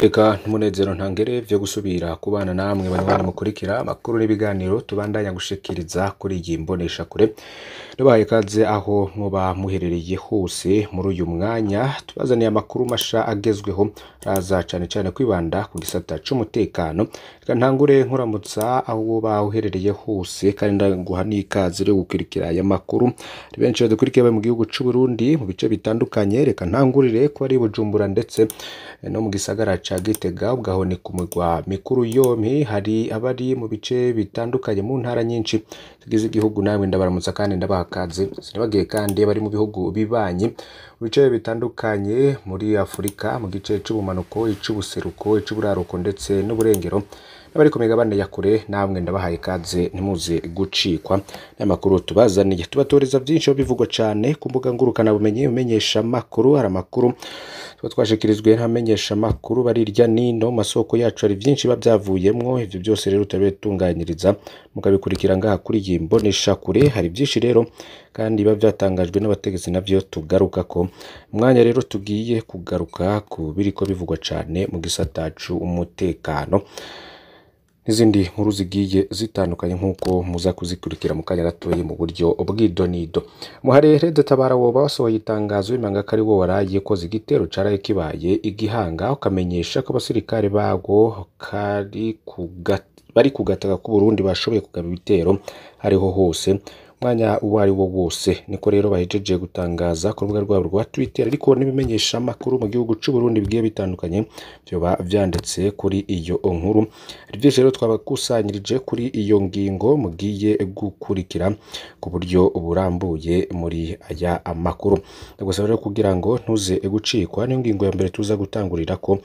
Eka n'umunezero ntangere vyo gusubira kubana namwe banywanyi mukurikira amakuru n'ibiganiro tubandanya gushikiriza kuri iyi mboneshakure. Ndabahaye ikaze aho muba muherereye hose. Muri uyu mwanya tubazaniye amakuru masha agezweho, raza cane cane kwibanda ku gisata c'umutekano. Reka ntangure nkuramutsa aho woba uherereye hose, kandi ndaguha n'ikaze ryo gukurikira aya makuru. Hari benshi badukurikiye bari mu gihugu c'Uburundi mu bice bitandukanye. Reka ntangurire ko ari i Bujumbura ndetse no mu gisagara ca Gitega, ubwaho ni ku migwa mikuru yompi. Hari abari mu bice bitandukanye mu ntara nyinshi zigize igihugu, namwe ndabaramutsa kandi ndabaha ikaze. Sinibagiye kandi abari mu bihugu bibanyi mu bice bitandukanye muri Afurika, mu gice c'ubumanuko, ic'ubuseruko, ic'uburaruko ndetse n'uburengero, n'abari ku migabane ya kure, namwe ndabahaye ikaze, ntimuze gucikwa n'amakuru tubazaniye. Tubatoreza vyinshi bivugwa cane ku mbuga ngurukanabumenyi, menyesha makuru. Hari amakuru tuba twashikirijwe n'abamenyesha makuru bari irya nino mu masoko yacu, hari vyinshi biba vyavuyemwo. Ivyo byose rero turabitunganyiriza mukabikurikira ngaha kuri iyi mboneshakure. Hari vyinshi rero kandi biba vyatangajwe n'abategetsi, navyo tugarukako. Umwanya rero tugiye kugaruka ku biriko bivugwa cane mu gisata c'umutekano n'izindi nkuru zigiye zitandukanye, nk'uko muza kuzikurikira mu kanya gatoyi mu buryo bw'idonido. Muharere Tabara woba wasohoye itangazo bimanga ko ari wo waraye koze igitero caraye kibaye igihanga, ukamenyesha ko abasirikare bawo kari bari ku gataka k'Uburundi bashoboye kugaba ibitero hariho hose, umwanya uwo ari wo wose. Niko rero bahejeje gutangaza ku rubuga rwabo rwa Twitter, ariko n'ibimenyesha makuru mu gihugu c'Uburundi bigiye bitandukanye vyoba vyanditse kuri iyo nkuru. Hari vyinshi rero twabakusanyirije kuri iyo ngingo mugiye gukurikira ku buryo burambuye muri aya makuru. Ndagusaba rero kugira ngo ntuze gucikwa, niyo ngingo ya mbere tuza gutangurirako.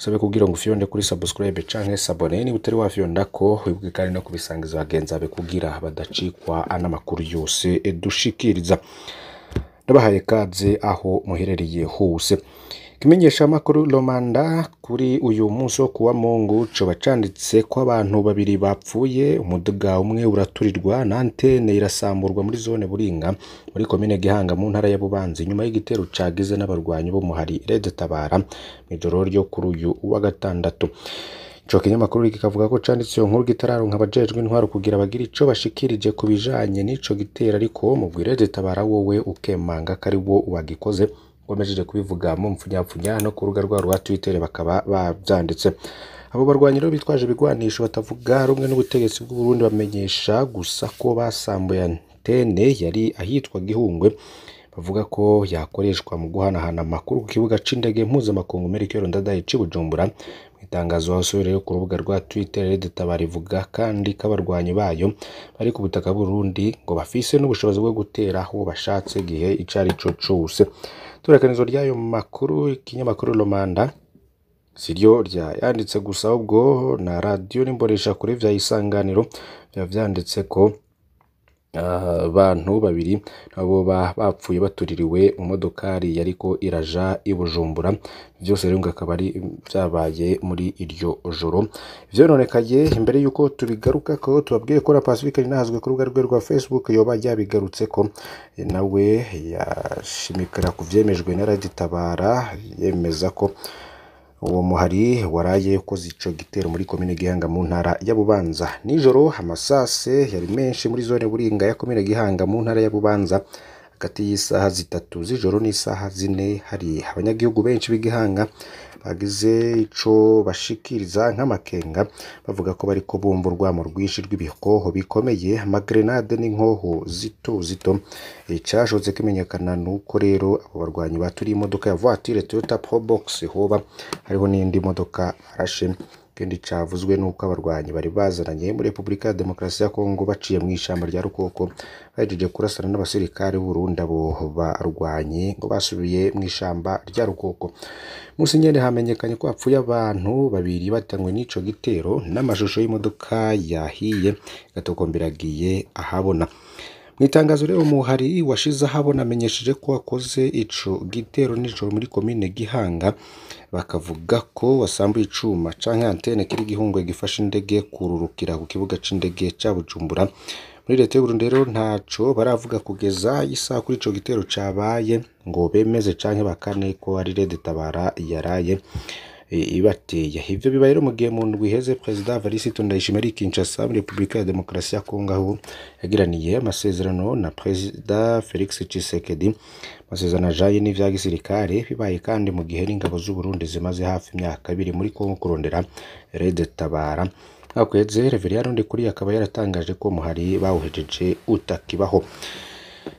Usabe kugira ngo ufyonde kuri subscribe canke s'abonner niba utari wafyondako, wibuke kandi no kubisangiza bagenzi bawe kugira badacikwa n'amakuru yose dushikiriza. Ndabahaye kaze aho muherereye hose. Ikimenyesha makuru Romanda kuri uyu munsi wo kuwa Mungu coba canditse ko abantu babiri bapfuye, umuduga umwe uraturirwa na antene irasamburwa muri zone Buringa muri komine Gihanga mu ntara ya Bubanza, inyuma y'igitero cagize n'abarwanyi b'umuhari Red Tabara mw'ijoro ryo kuri uyu wa gatandatu. Ico kinyamakuru kikavuga ko canditse iyo nkuru kitararonka abajejwe intwaro kugira bagire ico bashikirije ku bijanye n'ico gitero, ariko mugwi Red Tabara wowe ukemanga ko ari wo wagikoze. Nkomejeje kubivuga mu mpfunyapfunya, no ku rubuga rwabo rwa Twitter bakaba bavyanditse. Abo barwanyi rero bitwaje ibigwanisho batavuga rumwe n'ubutegetsi bw'Uburundi bamenyesha gusa ko basambuye antene yari ahitwa Gihungwe, bavuga ko yakoreshwa mu guhanahana amakuru ku kibuga c'indege mpuzamakungu Melchior Ndadaye c'i Bujumbura. Mu itangazo basohoye rero ku rubuga rwa Twitter, Red Tabara ivuga kandi ko abarwanyi bayo bari ku butaka bw'Uburundi, ngo bafise n'ubushobozi bwo gutera aho bashatse igihe ico arico cose. Turekanizo ry'ayo makuru, ikinyamakuru Romanda siryo ryayanditse gusa, ahubwo na radiyo n'imboneshakure vya Isanganiro biba vyanditse ko abantu babiri nabo bapfuye batuririwe mu modokari yariko iraja i Bujumbura. Vyose rero ngo akaba ari vyabaye muri iryo joro. Vyononekaye, imbere yuko tubigarukako, tubabwiye ko na Pacifique Ninahazwe ku rubuga rwe rwa Facebook yoba yabigarutseko, nawe yashimikira ku vyemejwe na Red Tabara, yemeza ko uwo muhari waraye ukoze ico gitero muri komine Gihanga mu ntara ya Bubanza. Nijoro amasase yari menshi muri zone Buringa ya komine Gihanga mu ntara ya Bubanza, hagati y'isaha 3 z'ijoro n'isaha 4. Hari abanyagihugu benshi b'Igihanga bagize ico bashikiriza nk'amakenga, bavuga ko bariko bumva urwamo rwinshi rw'ibikoho bikomeye, amagrenade n'inkoho zito zito. Icashobotse kimenyekana nuko rero abo barwanyi baturiye imodoka ya voiture Toyota Probox, hoba hariho n'indi modoka barashe. Ikindi cavuzwe nuko abarwanyi bari bazananye muri Repubulika ya Demokarasi ya Kongo baciye mw'ishamba rya Rukoko, bahejeje kurasana n'abasirikare b'Uburundi, abo barwanyi ngo basubiye mw'ishamba rya Rukoko. Musi nyene hamenyekanye ko hapfuye abantu babiri batanywe n'ico gitero, n'amashusho y'imodoka yahiye igatokombera agiye ahabona. Mw'itangazo rero umuhari washize ahabona amenyesheje ko wakoze ico gitero nijoro muri komine Gihanga, bakavuga ko wasambuye icuma canke antene kiri Gihungwe gifasha indege kururukira ku kibuga c'indege ca Bujumbura. Muri leta y'Uburundi rero ntaco baravuga kugeza isaha kuri ico gitero cabaye, ngo bemeze canke bakane ko ari Red Tabara yaraye ibateye. Ivyo bibaye rero mu gihe mu ndwi iheze Perezida Evariste Ndayishimiye ari i Kinshasa muri Repubulika ya Demokarasi ya Kongo, aho yagiraniye amasezerano na Perezida Felix Tshisekedi, amasezerano ajanye n'ivya gisirikare. Bibaye kandi mu gihe n'ingabo z'u Burundi zimaze hafi imyaka 2 muri Kongo kurondera Red Tabara. Mwaka uheze Reverien Ndikuriye akaba yaratangaje ko umuhari bawuhejeje utakibaho.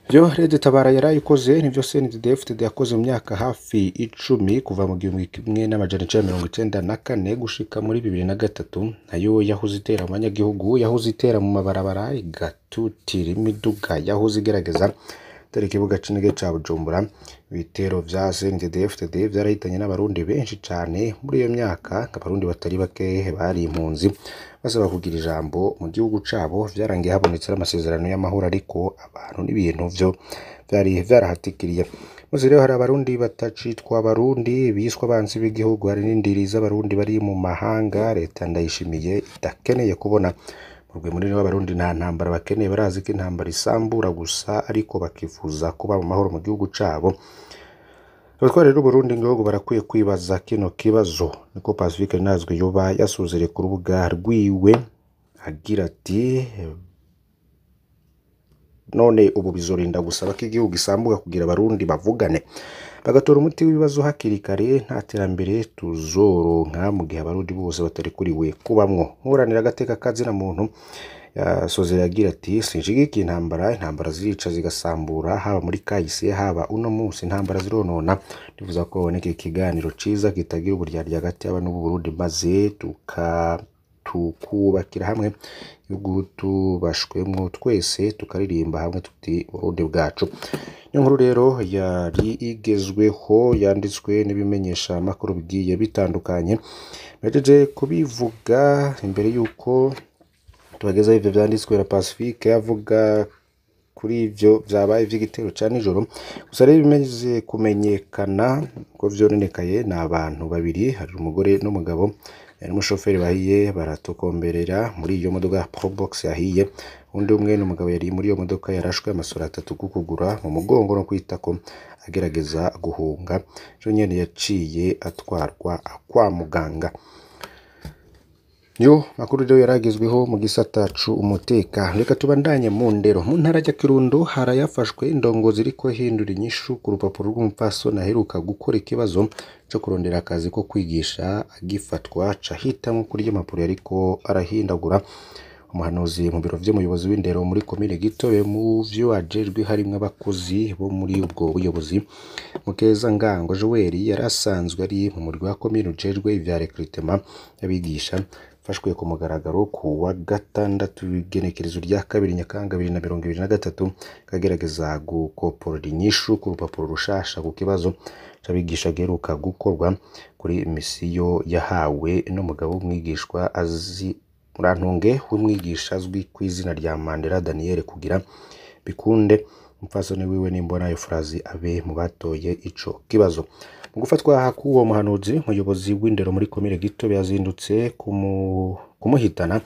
Vyo Red Tabara yarayikoze nivyo CNDD-FDD yakoze mu myaka hafi 10 kuva mu 1994 gushika muri 2003, nayo yahoze itera mu banyagihugu, yahoze itera mu mabarabara, igatutira imiduga, yahoze igerageza gutera ikibuga c'indege ca Bujumbura. Ibitero vya CNDD-FDD vyarahitanye n'abarundi benshi cane muri iyo myaka, abarundi batari bake bari impunzi basaba kugira ijambo mu gihugu cabo. Vyarangiye habonetse amasezerano y'amahoro, ariko abantu n'ibintu vyo vyari vyarahatikiriye. Muzi rero hari abarundi batacitwa abarundi, biswa abansi b'igihugu, hari n'indiri z'abarundi bari mu mahanga leta Ndayishimiye idakeneye kubona. Umurwi munini w'abarundi nta ntambara bakeneye, barazi ko intambara isambura gusa, ariko bakifuza kuba mu mahoro mu gihugu cabo. Abatwara rero Burundi ngihugu barakwiye kwibaza kino kibazo, niko Pacifique Nazwe yoba yasuzereye ku rubuga rwiwe agira ati: none ubu bizorinda gusaba ko igihugu gisambuka kugira abarundi bavugane bagatora umuti w'ibibazo hakiri kare? Nta terambere tuzoronka mu gihe abarundi bose batarekuriwe kubamwo. Nkuranira agateka kazina muntu yasozera agira ati: sinshigikiye intambara, intambara zirica zigasambura, haba muri kahise haba uno munsi, intambara zironona. Ndifuza ko haboneka ikiganiro ciza kitagira uburyarya hagati y'aba n'ubu Burundi, maze tukubakira hamwe igihugu tubashwemwo twese, tukaririmba hamwe tuti Burundi bwacu. Niyo nkuru rero yari igezweho yanditswe n'ibimenyesha amakuru bigiye bitandukanye. Mpejeje kubivuga imbere yuko tubagezaho ivyo vyanditswe na Pacifique avuga kuri ivyo vyabaye vy'igitero ca nijoro. Gusa rero bimaze kumenyekana ko vyononekaye ni abantu babiri, hari umugore n'umugabo n'umushoferi bahiye baratokomberera muri iyo modoka ya Probox yahiye. Undi umwe n'umugabo yari muri iyo modoka yarashwe amasoro 3 kukugura mu mugongo no kwitako agerageza guhunga, ejo nyene yaciye atwarwa kwa muganga. Yo makuru rero yaragezweho mu gisata c'umutekano. Reka tubandanye mu ndero. Mu ntara ya Kirundo harayafashwe indongozi iriko ihindura inyishu ku rupapuro rw'umupfasoni aheruka gukora ikibazo co kurondera akazi ko kwigisha, agifatwa ca ahitamwo kurya impapuro yariko arahindagura. Umuhanuzi mu biro vy'umuyobozi w'indero muri komine Gitobe mu vyo ajejwe harimwo abakozi bo muri ubwo buyobozi, Mukeza Ngango Joel, yari asanzwe ari mu murwi wa komine ujejwe ivya recrutement y'abigisha, afashwe ku mugaragaro ku wa gatandatu w'igenekerezo rya 2 Nyakanga 2023, kagerageza gukoporora inyishu ku rupapuro rushasha ku kibazo c'abigisha giheruka gukorwa kuri misiyo yahawe n'umugabo w'umwigishwa azi Murantunge w'umwigisha azwi ku izina rya Mandela Daniel, kugira bikunde umupfasoni wiwe Nimbona Euphrasie abe mu batoye ico kibazo. Mu gufatwa k'uwo muhanuzi, umuyobozi w'indero muri komine Gitobe yazindutse kumuhitana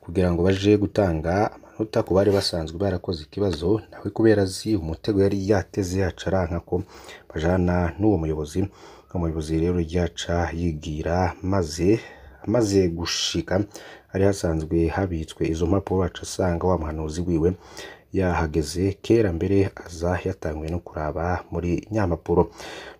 kugira ngo baje gutanga amanota ku bari basanzwe barakoze ikibazo, nawe kubera azi umutego yari yateze yaca aranka ko bajana n'uwo muyobozi. Umuyobozi rero yaca yigira, maze amaze gushika hari hasanzwe habitswe izo mpapuro, aca asanga wa muhanuzi wiwe yahageze kera mbere, aza yatanguye no kuraba muri nyampapuro.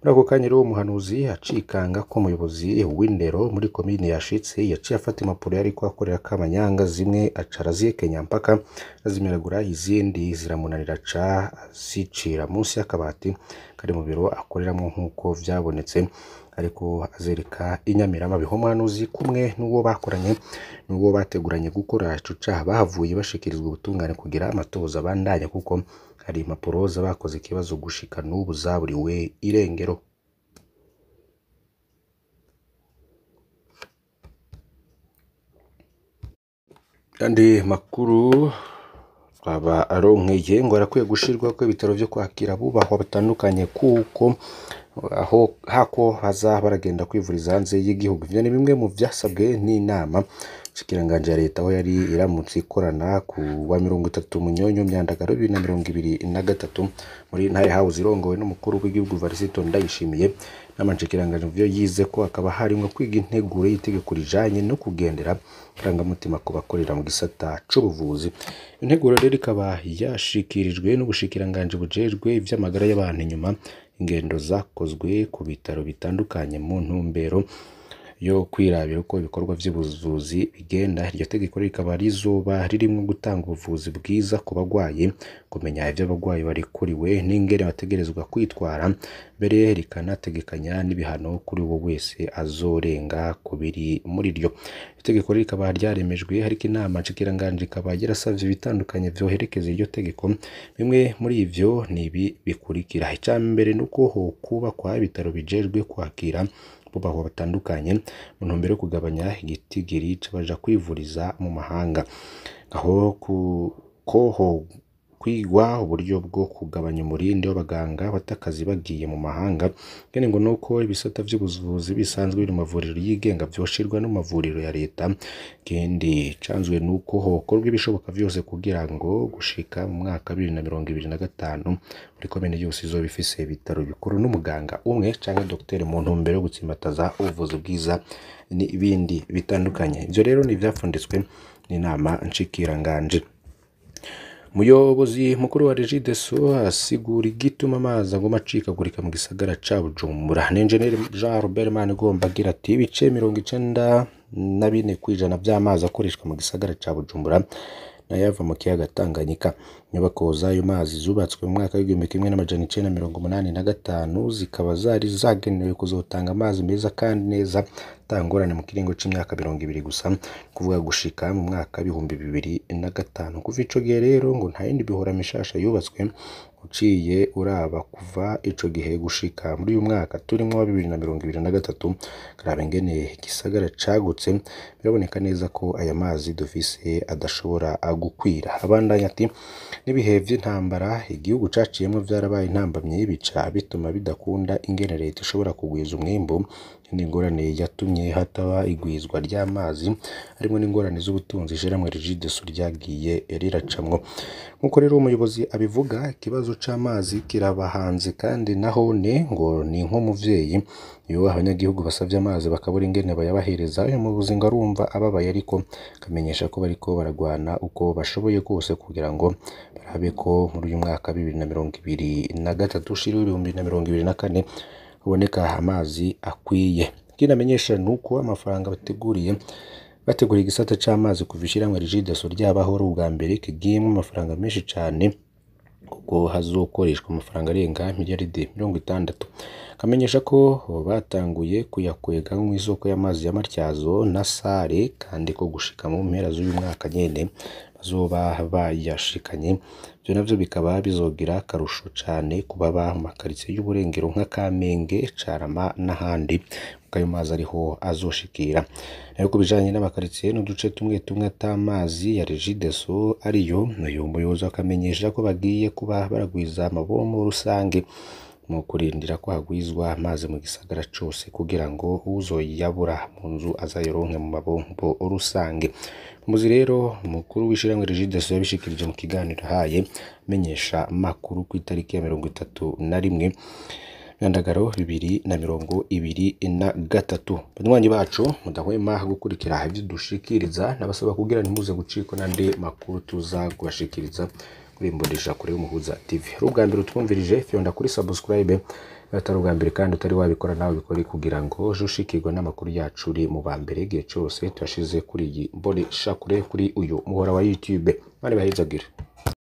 Muri ako kanya rero umuhanuzi acikanga ko umuyobozi w'indero muri komine yashitse, yaciye afata impapuro yariko akorera kamanyanga, zimwe aca arazihekenya mpaka azimenagura, izindi ziramunanira aca azicira munsi y'akabati kari mu biro akoreramwo nk'uko vyabonetse, ariko azereka inyamirama. Umuhanuzi kumwe n'uwo bakoranye n'uwo bateguranye gukora ico caha bahavuye bashikirizwa ubutungane kugira amatohoza abandanye, kuko hari impapuro z'abakoze ikibazo gushika n'ubu zaburiwe irengero. Andi makuru twaba aronkeye ngo arakwiye gushirwako ibitaro vyo kwakira abubahwa batandukanye, kuko aho hako baza baragenda kwivuriza hanze y'igihugu. Ivyo ni bimwe mu vyasabwe n'inama nshikiranganji ya leta aho yari iramutse ikorana ku wa 30 Munyonyo Myandagaro 2023 muri Ntare House irongowe n'umukuru w'igihugu Varisito Ndayishimiye. Inama nshikiranganji muvyo yize ko hakaba harimwo kwiga integuro y'itegeko rijanye no kugendera karangamutima ku bakorera mu gisata c'ubuvuzi. Integuro rero ikaba yashikirijwe n'ubushikiranganji bujejwe ivy'amagara y'abantu inyuma ingendo zakozwe ku bitaro bitandukanye mu ntumbero yo kwirabira uko ibikorwa vy'ubuvuzi bigenda. Iryo tegeko rikaba rizoba ririmwo gutanga ubuvuzi bwiza ku bagwayi, kumenya ivyo abagwayi barekuriwe n'ingene bategerezwa kwitwara, mbere rikanategekanya n'ibihano kuri uwo wese azorenga ku biri muri ryo. Itegeko rikaba ryaremejwe, ariko inama nshikiranganji ikaba yarasavye ibitandukanye vyoherekeza iryo tegeko. Bimwe muri ivyo ni ibi bikurikira: ica mbere nuko hokubakwa ibitaro bijejwe kwakira bubahwa batandukanye mu ntumbero yo kugabanya igitigiri c'abaja kwivuriza mu mahanga, aho ko kwigwa uburyo bwo kugabanya umurindi w'abaganga batakazi bagiye mu mahanga. Kandi ngo nuko ibisata vy'ubuvuzi bisanzwe biri mu mavuriro yigenga vyoshirwa no mu mavuriro ya leta. Ikindi canzwe nuko hokorwa ibishoboka vyose kugira ngo gushika mu mwaka 2025 buri komine yose izoba ifise ibitaro bikuru n'umuganga umwe canke dogiteri mu ntumbero yo gutsimbataza ubuvuzi bwiza n'ibindi bitandukanye. Ivyo rero ni ivyapfunditswe n'inama nshikiranganji. Umuyobozi mukuru wa Regideso asigura igituma amazi aguma acikagurika mu gisagara ca Bujumbura. Ni Enjeniyeri Jean Robert Manigomba agira ati ibice 94% vy'amazi akoreshwa mu gisagara ca Bujumbura n'ayava mu kiyaga Tanganyika. Inyubako z'ayo mazi zubatswe mu mwaka w'1985 zikaba zari zagenewe kuzotanga amazi meza kandi neza ata ngorane mu kiringo c'imyaka 20 gusa, kuvuga gushika mu mwaka 2005. Kuva ico gihe rero ngo nta yindi mihora mishasha yubatswe. Uciye uraba kuva ico gihe gushika muri uyu mwaka turimwo wa 2023, karaba ingene igisagara cagutse, biraboneka neza ko aya mazi dufise adashobora gukwira. Abandanya ati n'ibihe vy'intambara igihugu caciyemwo vyarabaye intambamyi, bica bituma bidakunda ingene leta ishobora kugwiza umwimbu. Iyindi ngorane yatumye hataba igwizwa ry'amazi harimwo n'ingorane z'ubutunzi ishirahamwe Regideso ryagiye riracamwo. Nk'uko rero umuyobozi abivuga, ikibazo c'amazi kirabahanze kandi nahone ngo ni nk'umuvyeyi iyo abanyagihugu basavye amazi bakabura ingene bayabahereza. Uyu muyobozi ngo arumva ababaye, ariko akamenyesha ko bariko baragwana uko bashoboye kose kugira ngo barabe ko muri uyu mwaka 2023 ushira 2024 haboneka amazi akwiye. Ikindi amenyesha nuko amafaranga bateguriye igisata c'amazi kuva ishirahamwe Regideso ryabaho ari ubwa mbere kigiyemwo amafaranga menshi cane, kuko hazokoreshwa amafaranga arenga miliyaridi 60. Akamenyesha ko batanguye kuyakwega mw'isoko y'amazi ya Matyazo na Sare, kandi ko gushika mu mpera z'uyu mwaka nyene bazoba bayashikanye. Ivyo navyo bikaba bizogira akarusho cane ku baba mu makaritsiye y'uburengero nka Kamenge, Carama n'ahandi, kuko ayo mazi ariho azoshikira. Nayo ku bijanye n'amakaritsiye n'uduce tumwe tumwe atamazi ya Regideso ariyo, uyu muyobozi akamenyesha ko bagiye kuba baragwiza amabombo rusange mu kurindira ko hagwizwa amazi mu gisagara cose kugira ngo uwuzoyabura mu nzu azayaronke mu mabombo rusange. Umuyobozi rero mukuru w'ishirahamwe Regideso yabishikirije mu kiganiro ahaye amenyesha makuru kw'itariki ya 31 Nyandagaro 2023. Banywanyi bacu mudahwema gukurikira ivyo dushikiriza, nabasaba kugira ntimuze gucikwa n'andi makuru tuza kubashikiriza kuri Imbonesha Kure y'Umuhuza TV. Ari ubwa mbere utwumvirije, fyonda kuri subscribe. Atari ubwa mbere kandi utari wabikora nawe bikore kugira ngo uje ushikirwe n'amakuru yacu uri mu ba mbere igihe cose tuyashize kuri iyi Mbonesha Kure kuri uyu muhora wa YouTube. Bane bahezagire.